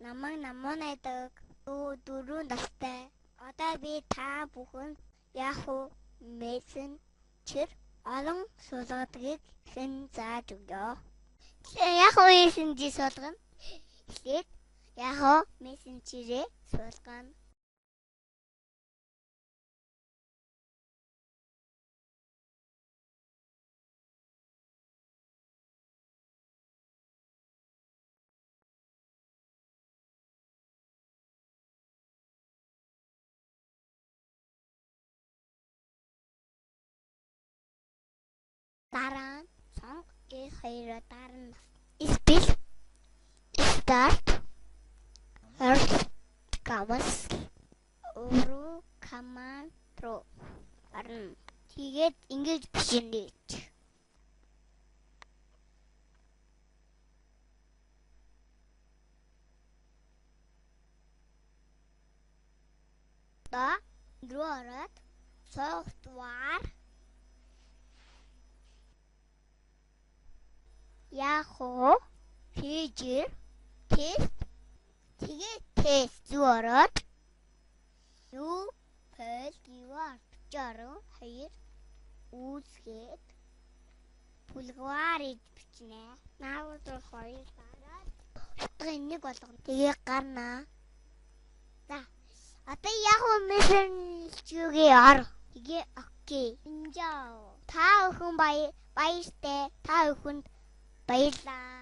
Намайг Намуу найдаг. 4 настай. Одоо би та бүхэн Yahoo Messenger олон суулгадгийг хэн зааж өгье. Yahoo Messenger суулгана. Эхлээд Yahoo Messenger-ээ суулгана. Дараа нь сонго 1 2-оо дарна. Spell start Earth уруу command руу орно. Тэгээд ингэж бичнэ. Одоо руу ороод software Yahoo Pager тест тэгээд тест рүү ороод new file 62 үүсгээд бүлгээр иж бичнэ. Наавал руу 2 дараад утга нэг болгоно. Тэгээ гарна. За одоо Yahoo Messenger-гээ ор. Тэгээ окей. Инжаа. Та бүхэн баяртай. Та бүхэнд баярлалаа.